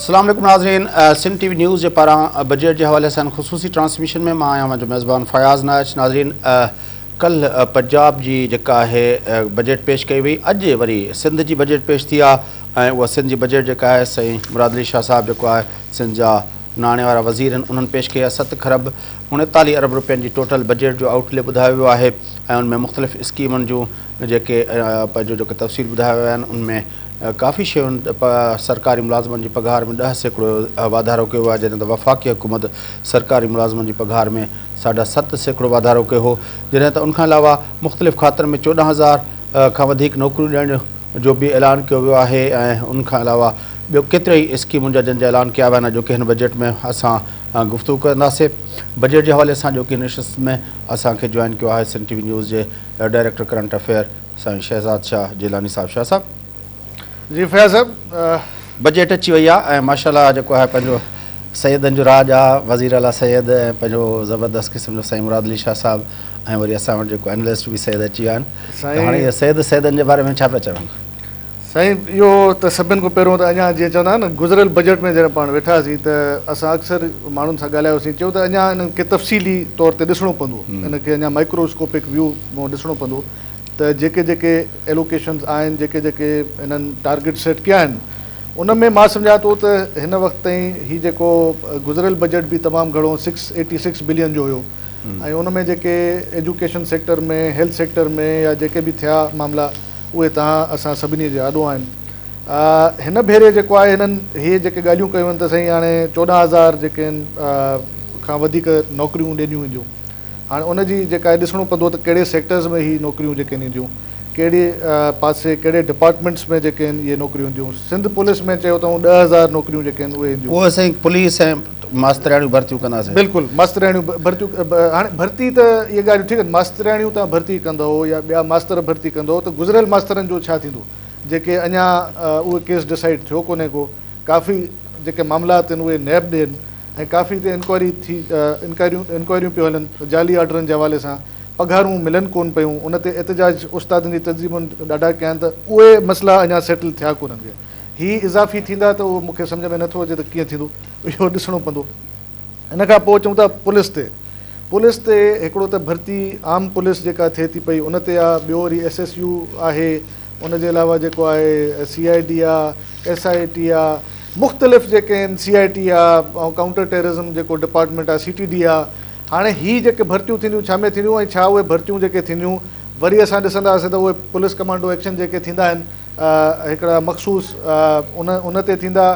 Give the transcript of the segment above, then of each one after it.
السلام عليڪم ناظرين سنڌ ٽي وي نيوز جي پاران بجيٽ جي حوالي سان خصوصي ٽرانسميشن ۾ مان آهيان اوهان جو ميزبان فياض نائچ ناظرين ڪلهه پنجاب جي جيڪا آهي بجيٽ پيش ڪئي وئي اڄ وري سنڌ جي بجيٽ پيش ٿي آهي ۽ اها سنڌ جي بجيٽ جيڪا آهي سائين مراد علي شاهه صاحب جيڪو آهي سنڌ جا ناڻي وارا وزير آهن انهن پيش ڪئي آهي 7 کرب 39 ارب روپين جي ٽوٽل بجيٽ جو آئوٽ لي ٻڌايو ويو آهي ۽ ان ۾ مختلف اسڪيمن جون جيڪي پنهنجو جيڪو تفصيل ٻڌايا ويا آهن ان ۾ ڪافي شين سرڪاري ملازمن جي پگهار ۾ 10% واڌارو ڪيو آهي جڏهن ته وفاقي حڪومت سرڪاري ملازمن جي پگهار ۾ 7.5% واڌارو ڪيو هو جڏهن ته ان کان علاوه مختلف کاتن ۾ 14,000 کان وڌيڪ نوڪريون ڏيڻ جو به اعلان ڪيو ويو آهي ۽ ان کان علاوه ٻيو ڪيترا ئي اسڪيمن جا جن جا اعلان ڪيا ويا آهن اڄوڪي هن بجيٽ ۾ اسان گفتگو ڪنداسين بجيٽ جي حوالي سان اڄوڪي نشست ۾ اسان کي جوائن ڪيو آهي سنڌ ٽي وي نيوز جي ڊائريڪٽر ڪرنٽ افيئر سائين شهزاد شاهه جيلاني صاحب شاهه صاحب. جي فياض صاحب. بجيٽ اچي وئي آ ۽ ماشاء الله جيڪو آهي پنهنجو سيدن جو راڄ آ وزير اعليٰ سيد ۽ پنهنجو زبردست قسم جو سائين مراد علي شاهه صاحب ۽ وري اسان وٽ جيڪو انالسٽ به سيد اچي ويا آهن ته هاڻي اهي سيد سيدن جي باري ۾ ڇا پيا چون. سائين اهو ته سڀن کان پهريون ته اڃا جيئن چوندا آهن نه گذريل بجيٽ ۾ جڏهن پاڻ ويٺاسين ته اسان اڪثر ماڻهن سان ڳالهايوسين چيو ته اڃا انهن کي تفصيلي طور تي ڏسڻو پوندو ان کي اڃا مائڪروسڪوپڪ ويو مون ڏسڻو پوندو ته جيڪي جيڪي ايلوڪيشنز آهن جيڪي جيڪي انهن ٽارگيٽ سيٽ ڪيا آهن ان ۾ مان سمجهان ٿو ته هن وقت تائين هي جيڪو گذريل بجيٽ به تمام گهڻو 686 بلين جو هيو ۽ ان ۾ جيڪي ايجوڪيشن سيڪٽر ۾ هيلٿ سيڪٽر ۾ يا جيڪي به ٿيا معاملا اهي توهان اسان سڀني جي آڏو آهن. هن ڀيري جيڪو آهي هنن هي جيڪي ڳالهيون ڪيون آهن ته سائين هاڻي 14,000 جيڪي آهن کان وڌيڪ نوڪريون ڏنيون وينديون هاڻي ان جي جيڪا آهي ڏسڻو پوندو ته ڪهڙي سيڪٽرز ۾ هي نوڪريون جيڪي آهن اينديون ڪهڙي پاسي ڪهڙي ڊپارٽمينٽس ۾ جيڪي آهن اهي نوڪريون اينديون سنڌ پوليس ۾ چيو اٿئون 10,000 نوڪريون جيڪي آهن اهي اينديون. اهو سائين پوليس ۽ ماسترياڻيون ڀرتيون ڪنداسين. بلڪل ماسترياڻيون ڀرتيون هاڻي ڀرتي ته اهي ڳالهيون ٺيڪ آهن ماسترياڻيون توهان ڀرتي ڪندؤ يا ٻيا ماستر ڀرتي ڪندؤ ته گذريل ماسترن جو ڇا ٿيندو جيڪي اڃا اهي ڪيس ڊسائيڊ ٿيو ڪونهي ڪو ڪافي جيڪي معاملات آهن اهي نيب ڏي آهن ۽ ڪافي تي انڪوائري ٿي انڪوائريون انڪوائريون پيون هلن جعلي آرڊرن جي حوالي سان پگهارون ملن ڪون پيون ان تي احتجاج استادن جي تنظيمن ڏاڍا ڪيا آهن ته اهي مسئلا اڃا سيٽل ٿيا ڪونهن هي اضافي ٿيندا ته اهو مون کي سمجهه ۾ نٿو اچي ته ڪيئن ٿيندو اهو ڏسڻو پوندو. ان کان پوء اچون ٿا پوليس تي. پوليس تي هڪڙو ته ڀرتي عام پوليس جيڪا ٿئي ٿي پئي ان تي آ، ٻيو وري ايس ايس يو آهي، ان جي علاوه جيڪو آهي سي I D آ، ايس I ٽي آ، مختلف جيڪي آهن سي آء ٽي آ ۽ ڪائونٽر ٽيررزم جيڪو ڊپارٽمينٽ آ سي ٽي ڊي آ، هاڻي هي جيڪي ڀرتيون ٿينديون ڇا ۾ ٿينديون ۽ ڇا اهي ڀرتيون جيڪي ٿينديون وري اسان ڏسنداسين ته اهي پوليس ڪمانڊو ايڪشن جيڪي ٿيندا آهن هڪڙا مخصوص ان ان تي ٿيندا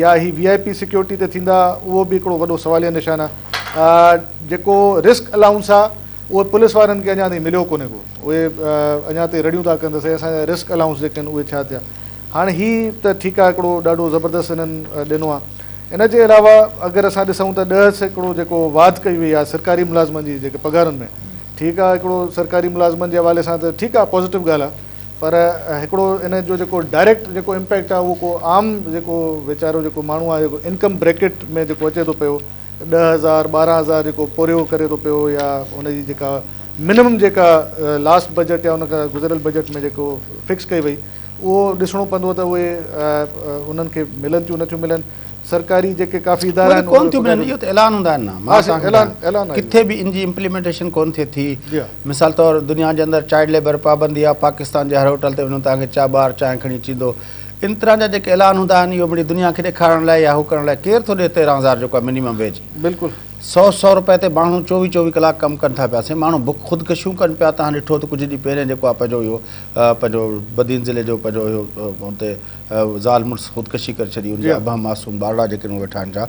يا هي وي آء پي سيڪيورٽي تي ٿيندا اهو به هڪڙو وڏو سواليه نشان آهي جيڪو رسڪ الائونس آهي اهو پوليس وارن کي اڃا تائين مليو ڪونهي ڪو اهي اڃا تائين رڙيون ٿا ڪن ته سائين اسان جا رسڪ الائونس جيڪي آهن اهي ڇا ٿيا هاڻي هي ته ٺيڪ آهي هڪڙو ڏاڍو زبردست هنن ڏنو آهي ان جي علاوه اگر اسان ڏسون ته 10% جيڪو واڌ ڪئي وئي آهي سرڪاري ملازمن جي جيڪي پگهارن ۾ ٺيڪ آهي هڪڙو سرڪاري ملازمن جي حوالي سان ته ٺيڪ آهي پازيٽو ڳالهه آهي پر هڪڙو ان جو جيڪو ڊائريڪٽ جيڪو امپيڪٽ آهي اهو ڪو عام جيڪو ويچارو جيڪو ماڻهو آهي جيڪو انڪم بريڪيٽ ۾ جيڪو اچي ٿو پيو 10,000 12,000 جيڪو پورهيو ڪري ٿو پيو يا ان جي جيڪا منيمم جيڪا لاسٽ بجيٽ يا ان کان گذريل بجيٽ ۾ جيڪو فڪس ڪئي وئي اهو ڏسڻو پوندو ته اهي انهن کي ملن ٿيون نٿيون ملن سرڪاري جيڪي ڪافي ادارا آهن ڪون ٿيون ملن اهو ته اعلان هوندا آهن نه مان توهان کي ٻڌايان ڪٿي به ان جي امپليمينٽيشن ڪون ٿئي ٿي مثال طور دنيا جي اندر چائلڊ ليبر پابندي آهي پاڪستان جي هر هوٽل تي وڃو توهان کي چا ٻار چانهه کڻي اچيندو ان طرح جا جيڪي اعلان هوندا آهن اهو مڙئي دنيا کي ڏيکارڻ لاء يا هو ڪرڻ لاء ڪير ٿو ڏي 13,000 جيڪو آهي منيمم ويج بلڪل سو سو روپئي تي ماڻهو چوويهه چوويهه ڪلاڪ ڪم ڪن ٿا پيا سائين ماڻهو بک خودڪشيون ڪن پيا توهان ڏٺو ته ڪجهه ڏينهن پهرين جيڪو آهي پنهنجو اهو پنهنجو بدين ضلعي جو پنهنجو اهو اتي زال مڙس خودڪشي ڪري ڇڏي ان جا ابهم معصوم ٻارڙا جيڪي اهي ويٺا آهن جا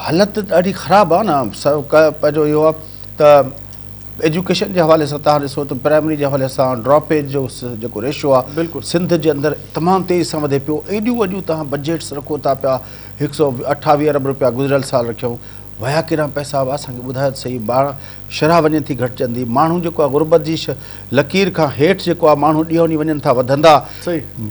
حالت ڏاڍي خراب آهي نه پنهنجو اهو آهي ته ايجوڪيشن جي حوالي سان تهان ڏسو ته پرائمري جي حوالي سان ڊراپيج جو جيڪو ريشو آهي بلڪل سنڌ جي اندر تمام تيزي سان وڌي پيو ايڏيون وڏيون تهان بجيٽس رکو ٿا پيا 128 ارب روپيا گذريل سال رکيائون ويا ڪيڏانهن پئسا اسان کي ٻڌايو ته صحيح ٻار شرح وڃي ٿي گهٽجندي ماڻهو جيڪو آهي غربت جي لڪير کان هيٺ جيڪو آهي ماڻهو ڏينهون ڏينهن وڃن ٿا وڌندا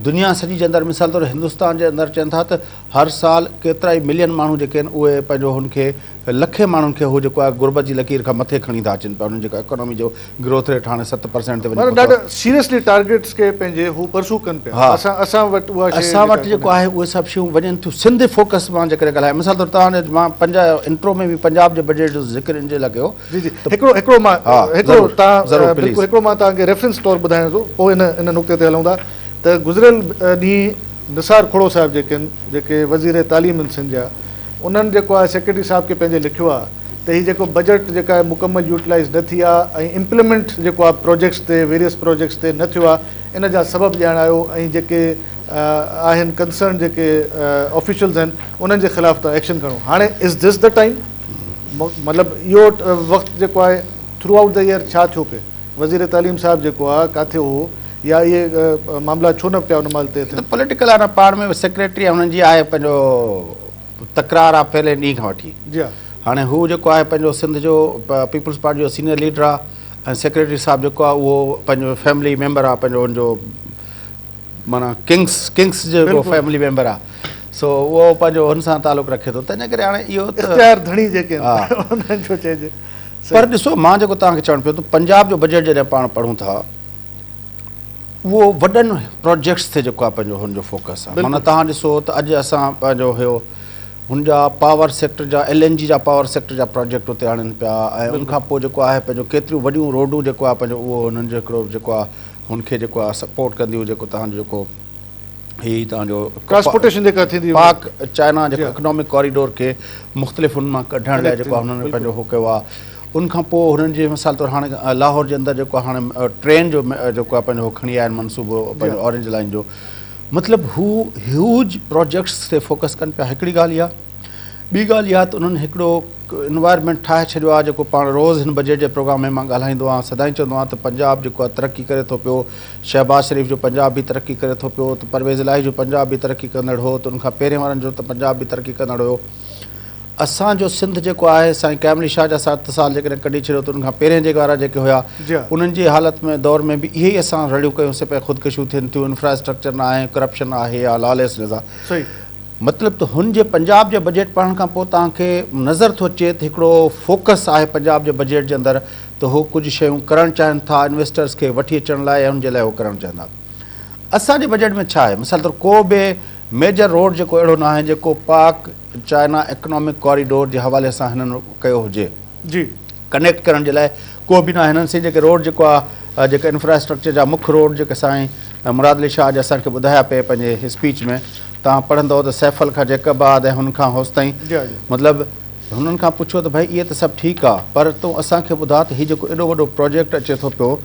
دنيا سڄي جي اندر مثال طور هندستان جي اندر چون ٿا ته هر سال ڪيترا ئي ملين ماڻهو جيڪي آهن اهي پنهنجو هن کي لکين ماڻهن کي هو جيڪو آهي غربت جي لڪير کان مٿي کڻي ٿا اچن پيا انهن جيڪا اڪانومي جو گروٿ ريٽ هاڻي 7% تي وڃي معنيٰ پهتو آهي. ڏاڍا سيريسلي ٽارگيٽس کي پنهنجي هو پرسو ڪن پيا ها اسان اسان وٽ اها شيء اسان جيڪا وٽ جيڪو ڪونهي. آهي اهي سڀ شيون وڃن ٿيون سنڌ فوڪس مان جيڪڏهن ڳالهايان مثال طور توهان مان پنجاب انٽرو ۾ به پنجاب جي بجيٽ جو ذڪر ان جي لاء ڪيو جي جي هڪڙو هڪڙو مان ها هڪڙو ضرور توهان ضرور بلڪل پليز. هڪڙو مان توهان کي ريفرنس طور ٻڌايان ٿو پوء ان ان نقطي تي هلون ٿا ته گذريل ڏينهن نثار کهڙو صاحب جيڪي آهن جيڪي وزير تعليم آهن سنڌ جا انهن جيڪو آهي سيڪريٽري صاحب کي پنهنجي لکيو آهي ته هي جيڪو بجيٽ جيڪا آهي مڪمل يوٽيلائيز نه ٿي آهي ۽ امپليمينٽ جيڪو آهي پروجيڪٽس تي ويريس پروجيڪٽس تي نه ٿيو آهي ان جا سبب ڄاڻايو ۽ جيڪي آهن ڪنسرن جيڪي آفيشلز آهن انهن جي خلاف توهان ايڪشن کڻو هاڻي از دس the time مطلب اهو وقت جيڪو آهي ٿرو آئوٽ the air ڇا ٿيو پئي وزير تعليم صاحب جيڪو آهي ڪاٿي هو يا اهي معاملا ڇو نه پيا ان مهل طئي ٿين. پوليٽيڪل آهي نه پاڻ ۾ سيڪريٽري هنن جي آهي پنهنجو تڪرار آهي پهرين ڏينهن کان وٺي جي ها. هاڻي هو جيڪو آهي پنهنجو سنڌ جو پيپلز پارٽي جو سينيئر ليڊر آهي ۽ سيڪريٽري صاحب جيڪو آهي اهو پنهنجو فيملي ميمبر آهي پنهنجو ان جو معنيٰ ڪنگس ڪنگس جو هڪڙو فيملي ميمبر آهي سو اهو پنهنجو هن سان تعلق رکي ٿو تنهن جي ڪري هاڻي اهو ته اختيار ڌڻي جيڪي آهن انهن جو چئجي. پر ڏسو مان جيڪو توهان کي چوڻ پيو ته پنجاب جو بجيٽ جڏهن پاڻ پڙهون ٿا اهو وڏن پروجيڪٽس تي جيڪو آهي پنهنجو هن جو فوڪس آهي معنيٰ توهان ڏسو ته اڄ اسان پنهنجو هيو هن جا پاور سيڪٽر جا ايل اين جي جا پاور سيڪٽر جا پروجيڪٽ اتي آڻن پيا ۽ ان کان پوء جيڪو آهي پنهنجو ڪيتريون وڏيون روڊون جيڪو آهي پنهنجو اهو هنن جو هڪڙو جيڪو آهي هن کي جيڪو آهي سپورٽ ڪنديون جيڪو توهان جو جيڪو هي توهان جو ٽرانسپورٽيشن جيڪا ٿيندي پاڪ چائنا جيڪو اڪنامڪ ڪاريڊور کي مختلف ان مان ڪڍڻ لاء جيڪو هنن پنهنجو هو ڪيو آهي ان کان پوء هنن جي مثال طور هاڻي لاهور جي اندر جيڪو هاڻي ٽرين جو جيڪو آهي پنهنجو هو کڻي آيا آهن منصوبو پنهنجو اورنج لائن جو مطلب هو هيوج پروجيڪٽس تي فوڪس ڪن پيا هڪڙي ڳالهه اها ٻي ڳالهه اها ته انهن هڪڙو انوائرمينٽ ٺاهي ڇڏيو آهي جيڪو پاڻ روز هن بجيٽ جي پروگرام ۾ مان ڳالهائيندو آهيان سدائين چوندو آهيان ته پنجاب جيڪو آهي ترقي ڪري ٿو پيو شهباز شريف جو پنجاب به ترقي ڪري ٿو پيو ته پرويز الاهي جو پنجاب به ترقي ڪندڙ هو ته ان کان پهرين وارن جو ته پنجاب به ترقي ڪندڙ هيو اسان جو سنڌ جيڪو آهي سائين قائم علي شاهه جا 7 سال جيڪڏهن ڪڍي ڇڏيو ته ان کان پهرين جيڪي وارا جيڪي هيا انهن جي حالت ۾ دور ۾ به اهي ئي اسان رڙيون ڪيون سي پيا خودڪشيون ٿين ٿيون انفراسٽرڪچر نه آهي ڪرپشن آهي يا لاليسنس آهي مطلب ته هن جي پنجاب جي بجيٽ پڙهڻ کان پوء توهان کي نظر ٿو اچي ته هڪڙو فوڪس آهي پنجاب جي بجيٽ جي اندر ته هو ڪجهه شيون ڪرڻ چاهين ٿا انويسٽرز کي وٺي اچڻ لاء ۽ ان جي لاء هو ڪرڻ چاهين ٿا. اسان جي بجيٽ ۾ ڇا آهي؟ مثال طور ڪو به ميجر روڊ جيڪو اهڙو ناهي جيڪو پاڪ چائنا اڪنامڪ ڪاريڊور جي حوالي سان هنن ڪيو هجي. جي. ڪنيڪٽ ڪرڻ جي لاء ڪو به ناهي هنن سين جيڪي روڊ جيڪو آهي جيڪي انفراسٽرڪچر جا مک روڊ جيڪي سائين مراد علي شاهه اڄ اسان کي ٻڌايا پئي پنهنجي اسپيچ ۾ توهان پڙهندؤ ته سيفل کان جيڪب آباد ۽ هن کان هوستائين مطلب هنن کان پڇو ته ڀائي اهي ته سڀ ٺيڪ آ پر تون اسان کي ٻڌاء ته هي جيڪو ايڏو وڏو پروجيڪٽ اچي ٿو پيو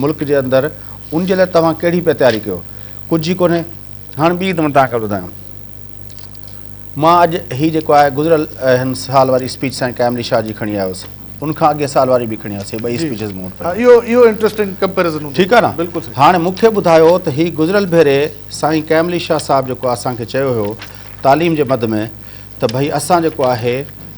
ملڪ جي اندر ان جي لاء توهان ڪهڙي پيا تياري ڪيو ڪجهه ئي ڪونهي هاڻ ٻي ته مان توهان کي ٻڌايان مان اڄ هي جيڪو آهي گذريل هن سال واري اسپيچ سائين قائم علي شاهه جي کڻي آيو هوس ان کان اڳئين سال واري به کڻي آيس، هي ٻئي اسپيچز مون وٽ پيون. اهو اهو انٽريسٽنگ ڪمپيريزن هوندو. ٺيڪ آهي نه؟ بلڪل صحيح. هاڻي مون کي ٻڌايو ته هي گذريل ڀيري سائين قائم علي شاهه صاحب جيڪو اسان کي چيو هيو تعليم جي مد ۾ ته ڀئي اسان جيڪو آهي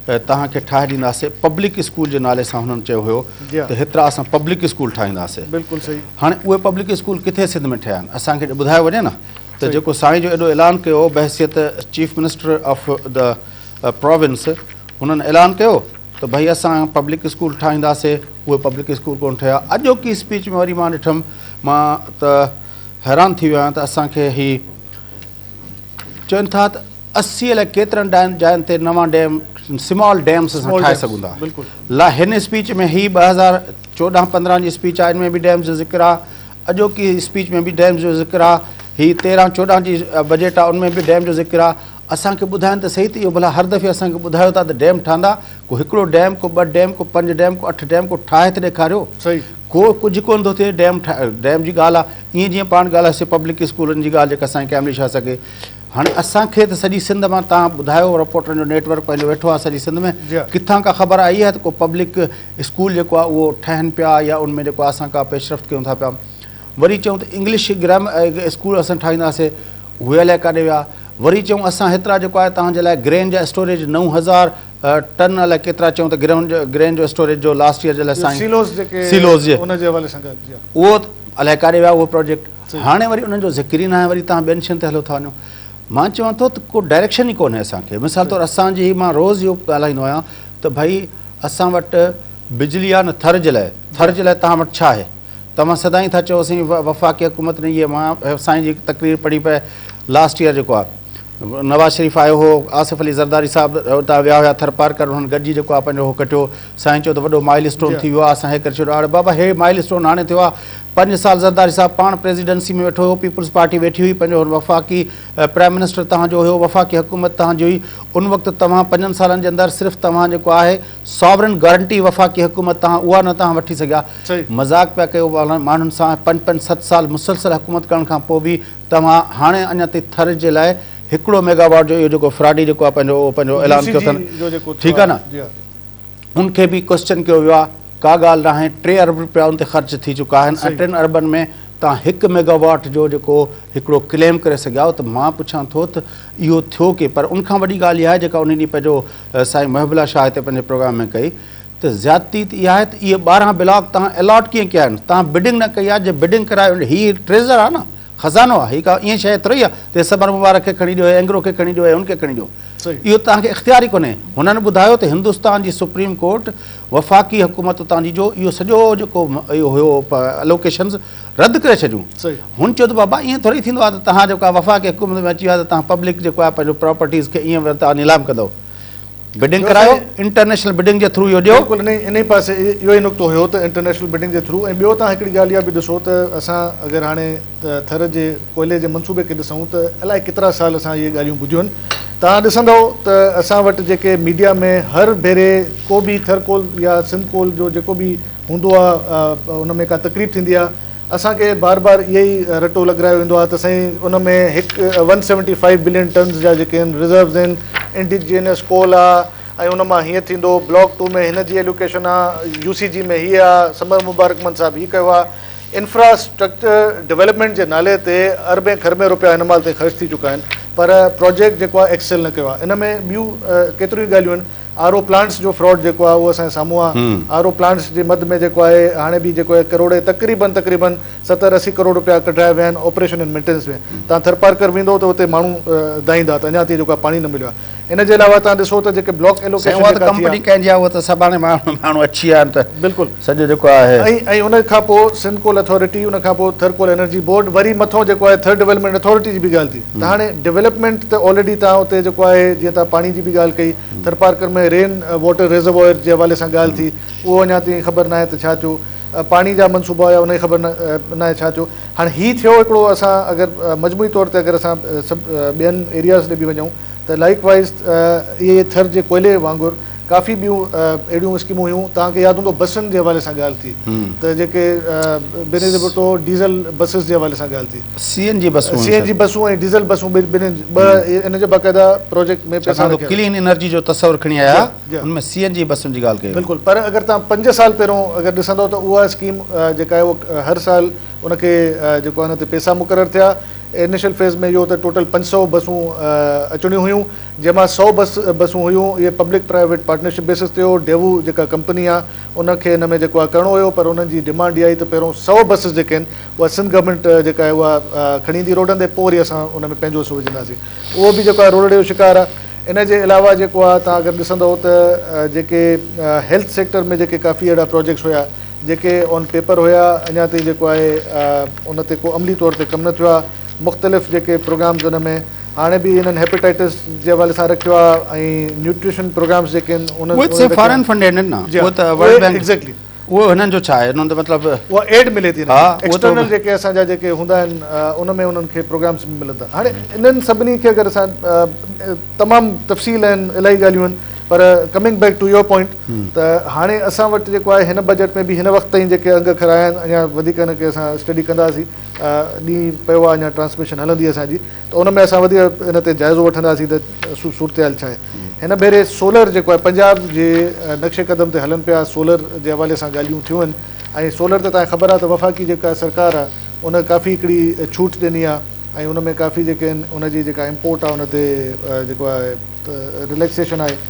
توهان کي ٺاهي ڏينداسين پبلڪ اسڪول جي نالي سان هنن چيو هيو ته هيترا اسان پبلڪ اسڪول ٺاهينداسين. بلڪل صحيح. هاڻي اهي پبلڪ اسڪول ڪٿي سنڌ ۾ ٺهيا آهن اسان کي ٻڌايو وڃي نه ته جيڪو سائين جو ايڏو اعلان ڪيو بحيثيت chief minister of the province هنن اعلان ڪيو ته ڀئي اسان پبلڪ اسڪول ٺاهينداسي اهي پبلڪ اسڪول ڪونه ٺهيا اڄوڪي اسپيچ ۾ وري مان ڏٺم مان ته حيران ٿي ويو آهيان ته اسان کي هي چون ٿا ته 80 الائي ڪيترن جاين تي نوان ڊيم سمال ڊيمس اسان ٺاهي سگهون ٿا لا هن اسپيچ ۾ هي 2014 15 جي اسپيچ آهي ان ۾ به ڊيمس جو ذڪر آهي اڄوڪي اسپيچ ۾ به ڊيمس جو ذڪر آهي هي 13 14 جي بجيٽ آهي ان ۾ به ڊيم جو ذڪر آهي اسان کي ٻڌائن ته سهي ته اهو ڀلا هر دفعي اسان کي ٻڌايو ٿا ته ڊيم ٺهندا، ڪو هڪڙو ڊيم، ڪو ٻه ڊيم، ڪو پنج ڊيم، ڪو اٺ ڊيم، ڪو ٺاهي ته ڏيکاريو. صحيح. ڪو ڪجهه ڪونه ٿو ٿئي ڊيم ٺاهي ڊيم جي ڳالهه آ ائين جيئن پاڻ ڳالهايوسين پبلڪ اسڪولن جي ڳالهه جيڪا سائين قائم علي شاهه سان ڪئي هاڻي اسان کي ته سڄي سنڌ مان توهان ٻڌايو رپورٽرن جو نيٽ ورڪ پنهنجو ويٺو آ سڄي سنڌ ۾ جي ها. ڪٿان ڪا خبر آئي آهي ته ڪو پبلڪ اسڪول جيڪو آ اهو ٺهن پيا يا ان ۾ جيڪو آ اسان ڪا پيش رفت ڪيون ٿا پيا وري چئون ته انگلش گرامر اسڪول اسان ٺاهينداسين اهي الائي ڪاڏي ويا. وري چئون اسان هيترا جيڪو آهي توهان جي لاء گرين جا اسٽوريج 9000 ٽن الائي ڪيترا چئون ته گرين گرين جو اسٽوريج جو لاسٽ ييئر جي لاء سائين سيلوز جيڪي سيلوز جي ان جي حوالي سان ڳالهه جي اهو الائي ڪاڏي ويا اهو پروجيڪٽ هاڻي وري انهن جو ذڪر ئي ناهي وري توهان ٻين شين تي هليو ٿا وڃو. مان چوان ٿو ته ڪو ڊائريڪشن ئي ڪونهي اسان کي. مثال طور اسان جي مان روز اهو ڳالهائيندو آهيان ته ڀئي اسان وٽ بجلي آهي نه ٿر جي لاء، ٿر جي لاء توهان وٽ ڇا آهي؟ توهان سدائين ٿا چئو سائين وفاقي حڪومت ني اهي مان سائين جي تقرير پڙهي پئي لاسٽ ايئر جيڪو آهي نواز شريف آيو هو آصف علي زرداري صاحب اتان ويا هيا ٿرپارڪر انهن گڏجي جيڪو آهي پنهنجو هو ڪٽيو سائين چيو ته وڏو مائل اسٽون ٿي ويو آهي اسان هي ڪري ڇڏيو آهي بابا هي مائل اسٽون هاڻي ٿيو آهي پنج سال زرداري صاحب پاڻ پريزيڊنسي ۾ ويٺو هيو پيپلز پارٽي ويٺي هئي پنهنجو هن وفاقي پرائم منسٽر توهان جو هيو وفاقي حڪومت توهان جي هئي ان وقت توهان پنجن سالن جي اندر صرف توهان جيڪو آهي ساورن گارنٽي وفاقي حڪومت توهان اها نه توهان وٺي سگهيا مذاق پيا ڪيو ماڻهن سان پنج پنج ست سال مسلسل حڪومت ڪرڻ کان پوء به توهان هاڻي اڃا تائين ٿر جي لاء هڪڙو ميگا واٽ جو اهو جيڪو فراڊي جيڪو آهي پنهنجو پنهنجو اعلان ڪيو اٿن ٺيڪ آهي نه ان کي به ڪوسچن ڪيو ويو آهي ڪا ڳالهه ناهي ٽي ارب رپيا ان تي خرچ ٿي چڪا آهن ۽ ٽن اربن ۾ توهان هڪ ميگا واٽ جو جيڪو هڪڙو ڪليم ڪري سگهيا آهيو ته مان پڇان ٿو ته اهو ٿيو ڪي پر ان کان وڏي ڳالهه اها آهي جيڪا ان ڏينهن پنهنجو سائين محب الله شاهه هتي پنهنجي پروگرام ۾ ڪئي ته زيادتي ته اها آهي ته اهي 12 بلاڪ توهان الاٽ ڪيئن ڪيا آهن توهان بڊنگ نه ڪئي آهي جي بڊنگ ڪرايو هي ٽريزر آهي نه خزانو آهي هي ڪا ائين شيء ٿوري آهي ته ثمر مبارڪ کي کڻي ڏيو اينگرو کي کڻي ڏيو هن کي کڻي ڏيو اهو توهان کي اختيار ئي ڪونهي. هنن ٻڌايو ته هندستان جي سپريم ڪورٽ وفاقي حڪومت اتان جي جو اهو سڄو جيڪو اهو هيو الوڪيشنز رد ڪري ڇڏيون. هن چيو ته بابا ائين ٿوري ٿيندو آهي ته توهان جيڪو آهي وفاقي حڪومت ۾ اچي ويا ته توهان پبلڪ جيڪو آهي پنهنجو پراپرٽيز کي ائين توهان نيلام ڪندؤ. بڊنگ ڪرايو انٽرنيشنل بڊنگ جي ٿرو اهو ڏيو. بلڪل انهي پاسي اهو ئي نقطو هيو ته انٽرنيشنل بڊنگ جي ٿرو ۽ ٻيو توهان هڪڙي ڳالهه اها به ڏسو ته اسان اگر هاڻي ٿر جي ڪوئلي جي منصوبي کي ڏسون ته الائي ڪيترا سال اسان اهي ڳالهيون ٻڌيون آهن توهان ڏسندؤ ته اسان وٽ جيڪي ميڊيا ۾ هر ڀيري ڪو به ٿر ڪول يا سنڌ ڪول جو جيڪو به هوندو آهي ان ۾ ڪا تقريب ٿيندي آهي اسان کي بار بار اهي ئي رٽو لڳرايو ويندو آهي ته سائين ان ۾ هڪ one seventy five billion tons جا جيڪي آهن رزروز آهن انڊيجينس ڪول آهي ۽ ان مان هيئن ٿيندو بلاڪ ٽو ۾ هن جي ايلوڪيشن آهي يو سي جي ۾ هي آهي ثمر مبارڪ مند صاحب هي ڪيو آهي انفراسٽرڪچر ڊولپمينٽ جي نالي تي اربين کربين روپيا هن مهل تائين خرچ ٿي چڪا آهن پر پروجيڪٽ جيڪو آهي ايڪسل نه ڪيو آهي ان ۾ ٻيون ڪيتريون ئي ڳالهيون آهن آر او پلانٽس جو فراڊ جيڪو آهي اهو اسان جي سامهون آهي آر او پلانٽس جي مد ۾ جيڪو آهي هاڻي به جيڪو آهي ڪروڙين تقريبن تقريبن ستر اسي ڪروڙ روپيا ڪڍرايا ويا آهن آپريشن اينڊ مينٽيننس ۾ توهان ٿرپارڪر ويندو ته اتي ماڻهو دانهيندا ته اڃا تائين جيڪو آهي پاڻي نه مليو آهي ان جي علاوه توهان ڏسو ته جيڪي بلاڪ سائين ايلوڪيشن اها ته جيڪا ٿي ڪمپني آهي ڪنهن جي آهي اها ته سڀاڻي ماڻهو اچي ويا آهن ته بلڪل سڄو جيڪو آهي. ۽ ۽ ان کان پوء سنڌ ڪول اٿارٽي ان کان پوء ٿر ڪول انرجي بورڊ وري مٿون جيڪو آهي ٿر ڊولپمينٽ اٿارٽي جي به ڳالهه ٿي ته هاڻي ڊولپمينٽ ته آلريڊي توهان اتي جيڪو آهي جيئن توهان پاڻي جي به ڳالهه ڪئي ٿرپارڪر ۾ رين واٽر ريزروائر جي حوالي سان ڳالهه ٿي اهو اڃا تائين خبر ناهي ته ڇا ٿيو پاڻي جا منصوبا هيا ان جي خبر ناهي ڇا ٿيو هاڻي هي ٿيو هڪڙو اسان اگر مجموعي طور تي اگر اسان سڀ ٻين ايرياز ڏي به وڃون ته لائيڪ وائيز اهي ٿر جي ڪوئلي وانگر ڪافي ٻيون اهڙيون اسڪيمون هيون توهان کي ياد هوندو بسن جي حوالي سان ڳالهه ٿي ته جيڪي بينظير ڀٽو ڊيزل بسز جي حوالي سان ڳالهه ٿي سي اين جي بسون سي اين جي بسون ۽ ڊيزل بسون ٻنهين ٻه ان جا باقاعده پروجيڪٽ ۾ پئسا رکيا ڪلين انرجي جو تصور کڻي آيا ان ۾ سي اين جي بسن جي ڳالهه ڪئي بلڪل پر اگر توهان پنج سال پهريون اگر ڏسندو ته اها اسڪيم جيڪا آهي اها هر سال ان کي جيڪو آهي ان تي پئسا مقرر ٿيا انيشل فيز ۾ اهو ته ٽوٽل 500 بسون اچڻيون هيون جنهن مان سئو بس بسون هيون اهي پبلڪ پرائيويٽ پارٽنرشپ بيسس تي هو ڊيوو جيڪا ڪمپني آهي ان کي ان ۾ جيڪو آهي ڪرڻو هيو پر انهن جي ڊمانڊ اها هئي ته پهريون سئو بسز جيڪي آهن اها سنڌ گورنمينٽ جيڪا آهي اها کڻي ايندي روڊن تي پوء وري اسان ان ۾ پنهنجو حصو وجهنداسين اهو به جيڪو آهي رولڙي جو شڪار آهي ان جي علاوه جيڪو آهي توهان اگر ڏسندو ته جيڪي هيلٿ سيڪٽر ۾ جيڪي ڪافي اهڙا پروجيڪٽس هيا جيڪي آن پيپر هيا اڃا تائين جيڪو آهي ان تي ڪو عملي طور تي ڪم نه ٿيو آهي مختلف جيڪي پروگرامز ان ۾ هاڻي به انهن هيپيٽائٽس جي حوالي سان رکيو آهي ۽ نيوٽريشن پروگرامز جيڪي آهن انهن اهي ته فارن فنڊيڊ آهن نه اهي ته ورلڊ بينڪ ايگزيڪٽلي اهو هنن جو ڇا آهي انهن ته مطلب اها ايڊ ملي ٿي هنن کي ايڪسٽرنل جيڪي اسان جا جيڪي هوندا آهن ان ۾ انهن کي پروگرامز ملن ٿا هاڻي انهن سڀني کي اگر اسان تمام تفصيل آهن الاهي ڳالهيون آهن پر coming back to your point ته هاڻي اسان وٽ جيڪو آهي هن بجيٽ ۾ به هن وقت تائين جيڪي انگ اکر آيا آهن اڃا وڌيڪ هن کي اسان اسٽڊي ڪنداسين ڏينهن پيو آهي اڃا ٽرانسميشن هلندي اسان جي ته ان ۾ اسان وڌيڪ ان تي جائزو وٺنداسين ته صورتحال ڇا آهي. هن ڀيري سولر جيڪو آهي پنجاب جي نقش قدم تي هلن پيا، سولر جي حوالي سان ڳالهيون ٿيون آهن ۽ سولر ته توهان کي خبر آهي ته وفاقي جيڪا سرڪار آهي ان ڪافي هڪڙي ڇوٽ ڏني آهي ۽ ان ۾ ڪافي جيڪي آهن ان جي جيڪا امپورٽ آهي ان تي جيڪو آهي رليڪسيشن آهي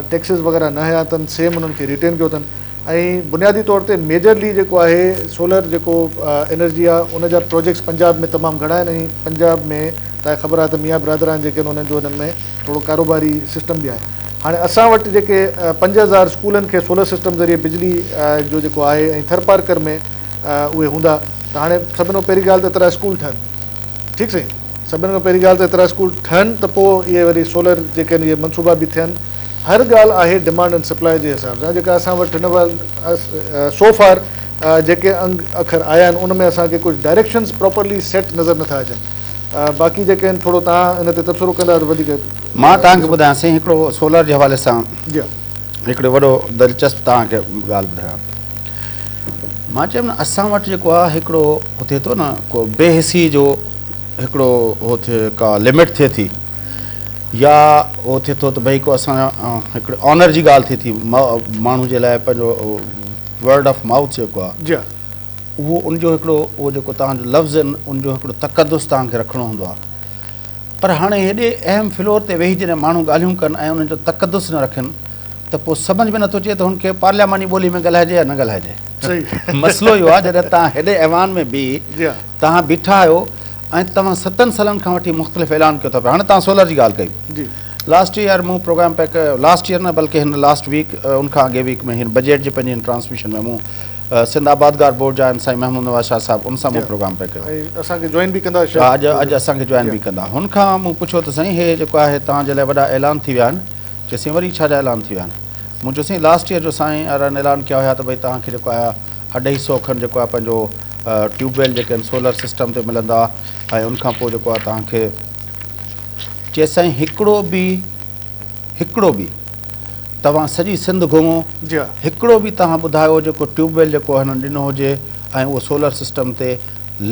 ٽيڪسز وغيره نه هنيا اٿن سيم انهن کي ريٽين ڪيو اٿن. ۽ بنيادي طور تي ميجرلي جيڪو آهي سولر جيڪو انرجي آهي ان جا پروجيڪٽس پنجاب ۾ تمام گهڻا آهن ۽ پنجاب ۾ توهان کي خبر آهي ته ميان برادران جيڪي آهن انهن جو انهن ۾ ٿورو ڪاروباري سسٽم به آهي هاڻي اسان وٽ جيڪي 5000 اسڪولن کي سولر سسٽم ذريعي بجلي جو جيڪو آهي ۽ ٿرپارڪر ۾ اهي هوندا ته هاڻي سڀن کان پهرين ڳالهه ته ايترا اسڪول ٺهن ٺيڪ سائين سڀن کان پهرين ڳالهه ته ايترا اسڪول ٺهن ته پوء اهي وري سولر جيڪي آهن اهي منصوبا به ٿين. هر ڳالهه آهي ڊمانڊ اينڊ سپلاء جي حساب سان جيڪا اسان وٽ هن وقت سو فار جيڪي انگ اکر آيا آهن ان ۾ اسان کي ڪجهه ڊائريڪشنز پراپرلي سيٽ نظر نٿا اچن باقي جيڪي آهن ٿورو توهان ان تي تبصرو ڪندا ته وڌيڪ مان توهان کي ٻڌايان سائين هڪڙو سولر جي حوالي سان هڪڙو وڏو دلچسپ توهان کي ڳالهه ٻڌايان. مان چيم نه اسان وٽ جيڪو آهي هڪڙو هو ٿئي ٿو نه ڪو بي حسي جو هڪڙو هو ٿئي ڪا لمٽ ٿئي ٿي يا هو ٿئي ٿو ته ڀئي ڪو اسان هڪڙي آنر جي ڳالهه ٿئي ٿي ماڻهو جي لاء پنهنجو ورڊ آف مائوٿ جيڪو آهي جي اهو ان جو هڪڙو اهو جيڪو تهان جو لفظ آهن ان جو هڪڙو تقدس تهان کي رکڻو هوندو آهي پر هاڻي هيڏي اهم فلور تي ويهي جڏهن ماڻهو ڳالهيون ڪن ۽ انهن جو تقدس نه رکن ته پوء سمجهه ۾ نٿو اچي ته هن کي پارلياماني ٻولي ۾ ڳالهائجي يا نه ڳالهائجي. مسئلو اهو آهي جڏهن توهان هيڏي ايوان ۾ بيهي توهان بيٺا آهيو ۽ توهان ستن سالن کان وٺي مختلف اعلان ڪيو ٿا پيا هاڻي توهان سولر جي ڳالهه ڪئي لاسٽ ايئر مون پروگرام پئي ڪيو لاسٽ ايئر نه بلڪه هن لاسٽ ويڪ ان کان اڳي ويڪ ۾ هن بجيٽ جي پنهنجي هن ٽرانسميشن ۾ مون سنڌ آبادگار بورڊ جا آهن سائين محمود نواز شاهه صاحب ان سان مون پروگرام پئي ڪيو اسان کي جوائن به ڪندا اڄ اڄ اسان کي جوائن به ڪندا هن کان مون پڇيو ته سائين هي جيڪو آهي توهان جي لاء وڏا اعلان ٿي ويا آهن چيسين وري ڇا جا اعلان ٿي ويا آهن؟ مون چيو سائين لاسٽ ايئر جو سائين وارن اعلان ڪيا هيا ته ڀئي توهان کي جيڪو آهي اڍائي سئو کن جيڪو آهي پنهنجو ٽيوب ويل جيڪي آهن سولر سسٽم تي ملندا ۽ ان کان پوء جيڪو آهي توهان کي چيس سائين هڪڙو به هڪڙو به توهان سڄي سنڌ گهمو جي ها هڪڙو به توهان ٻڌايو جيڪو ٽيوب ويل جيڪو هنن ڏنو هجي ۽ اهو سولر سسٽم تي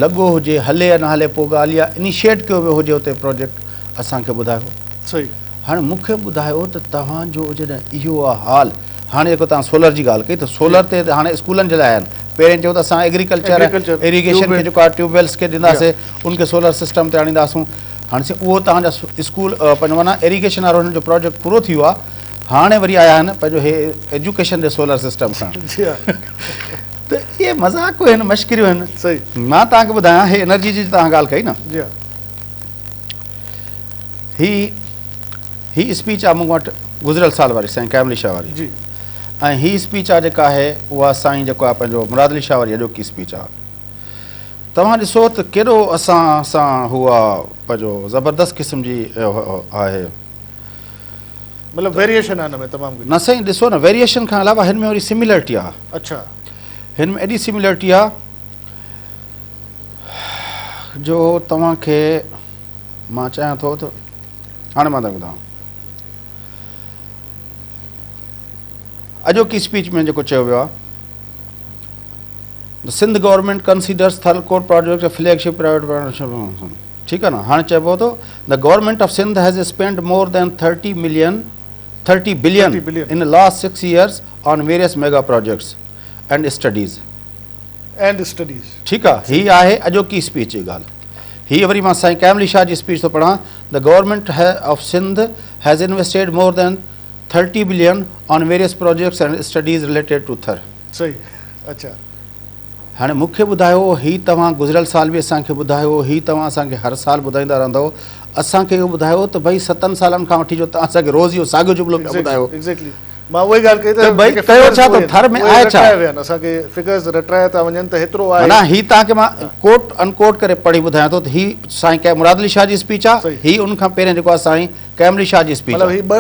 لڳو هجي هلي يا نه هلي پوء ڳالهه اها انيشيٽ ڪيو ويو هجي اتي پروجيڪٽ اسان کي ٻڌايو. صحيح. هاڻي مون کي ٻڌايو ته توهان جو جڏهن اهو آ حال هاڻي جيڪو توهان سولر جي ڳالهه ڪئي ته سولر تي هاڻي اسڪولن جي لاء آهن پهرين چيو ته اسان ايگريڪلچر ايريگيشن کي جيڪو آهي ٽيوب ويلس کي ڏينداسي ان کي سولر سسٽم تي آڻينداسون هاڻي سائين اهو توهان جا اسڪول پنهنجو معنيٰ ايريگيشن وارو هنن جو پروجيڪٽ پورو ٿي ويو آ هاڻي وري آيا آهن پنهنجو هي ايجوڪيشن جي سولر سسٽم سان ته اهي مذاق آهن مشڪريون آهن مان توهان کي ٻڌايان هي انرجي جي توهان ڳالهه ڪئي نه هي هي اسپيچ آ مون وٽ گذريل سال واري سائين قائم علي شاهه واري جي ۽ هي اسپيچ آ جيڪا آهي اها سائين جيڪو آ پنهنجو مراد علي شاهه واري اڄوڪي اسپيچ آ توهان ڏسو ته ڪيڏو اسان سان هو آ پنهنجو زبردست قسم جي آهي مطلب ويريئيشن آ ان ۾ تمام گهڻي نه سائين ڏسو نه ويريئيشن کان علاوه هن ۾ وري سميلرٽي آ اڇا هن ۾ ايڏي سميلرٽي آ جو توهان کي مان چاهيان ٿو ته هاڻي مان توهان کي ٻڌايان اڄوڪي اسپيچ ۾ جيڪو چيو ويو آهي Sindh government considers Thal coal project flagship private partnership ٺيڪ آهي نه هاڻي چئبو ٿو the government of Sindh has spend more than 30 million 30 billion in last 6 years on various mega projects and studies and studies. ٺيڪ آ هي آهي اڄوڪي اسپيچ جي ڳالهه. هي وري مان سائين قائم علي شاهه جي اسپيچ ٿو پڙهان The government of Sindh has invested more than 30 billion on various projects and studies related to Thar. صحيح اڇا. هاڻي مون کي ٻڌايو هي توهان گذريل سال به اسان کي ٻڌايو هي توهان اسان کي هر سال ٻڌائيندا رهندؤ اسان کي اهو ٻڌايو ته ڀئي ستن سالن کان وٺي جو توهان اسان کي روز اهو ساڳيو جملو پيا ٻڌايو. Exactly. مان اها ئي ڳالهه ڪئي ته ڀئي ڪيو ڇا ٿو ٿر ۾ آهي ڇا؟ رٽرايا ويا آهن اسان کي فگرز رٽرايا ٿا وڃن ته هيترو آهي. معنيٰ هي توهان کي مان ڪوٽ ان ڪوٽ ڪري پڙهي ٻڌايان ٿو ته هي سائين ڪي مراد علي شاهه جي اسپيچ آهي هي ان کان پهرين جيڪو آهي سائين قائم علي شاهه جي اسپيچ مطلب آهي. هي ٻه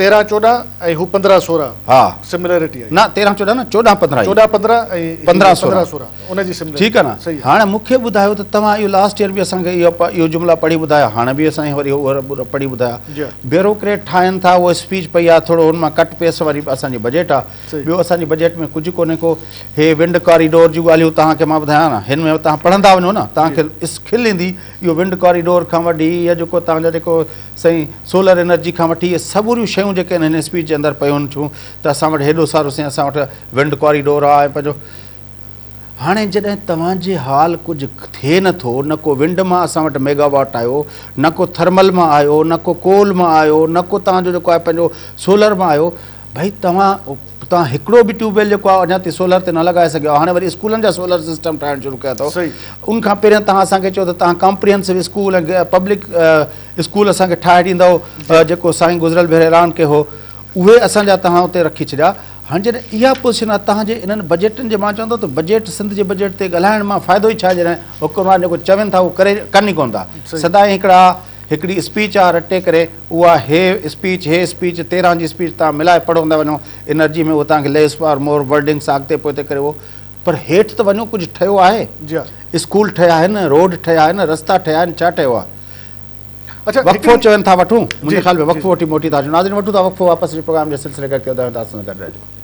13 14 ۽ هو 15 16 ها سملرٽي آئي. نه 13 14 نه 14 15 آئي. 14 15 ۽ هي 15 15 16 ان جي سملرٽي ٺيڪ آهي نه صحيح آهي. هاڻي مون کي ٻڌايو ته توهان اهو لاسٽ ايئر به اسان کي اهو اهو جملا پڙهي ٻڌايا هاڻي به اسان کي وري اهو پڙهي ٻڌايا. جي ها. بيوروڪريٽ ٺاهين ٿا اهو اسپيچ پئي آهي ٿورو ان مان ڪٽ پيس واري اسان جي بجيٽ آهي صحيح. ٻيو اسان جي بجيٽ ۾ ڪجهه ڪونهي ڪو هي ونڊ ڪاريڊور جون ڳالهيون توهان کي مان ٻڌايان نه هن ۾ توهان پڙهندا وڃو نه توهان کي جي. اس کل ايندي اهو ونڊ ڪاريڊور کان وٺي يا جيڪو توهان جا جيڪو سائين سولر انرجي کان وٺي اهي سموريون شيون جيڪي آهن هن اسپيچ جي اندر پيون ٿيون ته اسان وٽ هيڏو سارو سائين اسان وٽ ونڊ ڪاريڊور آهي ۽ پنهنجو هاڻي جڏهن توهان جي حال ڪجهه ٿئي نه ٿو، نه ڪو ونڊ مان اسان وٽ ميگا واٽ آيو، نه ڪو ٿرمل مان آيو، نه ڪو ڪول مان آيو، نه ڪو توهان جو جيڪو آهي پنهنجو سولر مان آيو، ڀئي توهان توهان هڪڙو به ٽيوب ويل جيڪو آهي اڃا تائين سولر تي نه لڳائي سگهيا آهيو هاڻي وري اسڪولن جا سولر سسٽم ٺاهڻ شروع ڪيا اٿو ان کان پهريان توهان اسان کي چيو ته توهان ڪمپريهنسو اسڪول ۽ پبلڪ اسڪول اسان کي ٺاهي ڏيندؤ جيڪو سائين گذريل ڀيري اعلان ڪيو هو اهي اسان جا توهان اتي رکي ڇڏيا هاڻي جڏهن اها پوزيشن آهي توهان جي انهن بجيٽن جي مان چوندو ته بجيٽ سنڌ جي بجيٽ تي ڳالهائڻ مان فائدو ئي ڇا جڏهن حڪمران جيڪو چون ٿا اهو ڪري ڪن ئي ڪونه ٿا سدائين هڪڙا هڪڙي اسپيچ آ رٽي ڪري اها هي اسپيچ هي اسپيچ 13 جي اسپيچ توهان ملائي پڙهندا وڃو انرجي ۾ اهو توهان کي ليس آر مور ورڊنگس اڳتي پوئتي ڪري اهو پر هيٺ ته وڃو ڪجهه ٺهيو آهي جي ها اسڪول ٺهيا آهن روڊ ٺهيا آهن رستا ٺهيا آهن ڇا ٺهيو آهي اڇا وقفو هڪڙي چون ٿا وٺون جي منهنجي خيال ۾ جي وقفو وٺي موٽي ٿا اچون ناظرين وٺون ٿا وقفو واپس اچي پروگرام جي سلسلي کي اڳتي وڌايون ٿا اسان سان گڏ رهجو.